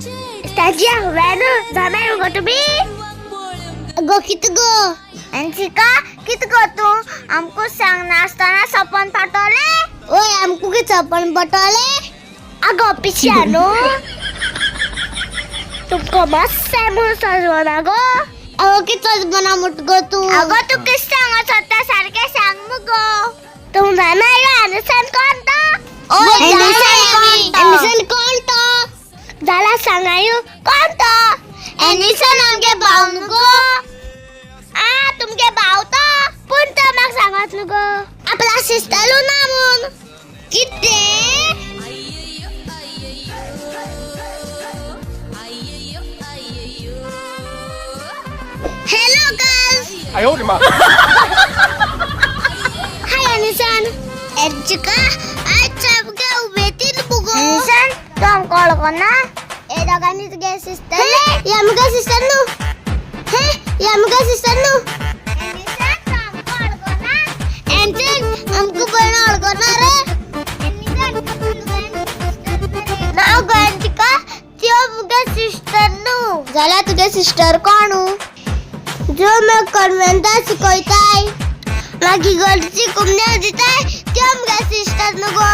स्टॅजिया वेन जाणाय मुगो तुमी? गो कित गो एनसिका, कित गो तूं आमकां सांगनासतना सपन पाठवलें? ओय, आमकां कितें सपन पटवलें? आगो पिश्या न्हू, तुमकां मस्त जाय म्हणून सजवना गो. अगो, कितें सजवना म्हट गो तूं? अगो, तूं कितें सांगत सोदता सारकें सांग मुगो. तूं जाणा यो एनिसन कोण तो? ओय, एनिसन कोण तो? एनिसन कोण तो? जाल्यार सांगायो कोण तो? एनिसन आमगे भाव न्हू गो. आ, तुमगे भाव तो? पूण तो म्हाका सांगत न्हू गो आपला सिस्टरू ना म्हूण. कितें? Hello girls. 哎呦我的妈！ हाय एनिसन. एजिका आज आमगे उमेदीन मुगो. एनिसन, तूं आमकां वळखना? हे दोगांनी तुगे सिस्टर. हे आमगे सिस्टर न्हू. हे ही आमगे सिस्टर न्हू. एनिसन, तूं आमकां वळखना? एनिसन, आमकां भयण वळखना रे? एनिसन, ना गो एंजिका, त्यो मुगे सिस्टर न्हू. जाल्यार तुगे सिस्टर कोण? जो म्हाका कॉन्वेंटात शिकयताय, मागीर घरची कुमण्या दिताय, त्यो मुगे सिस्टर न्हू गो.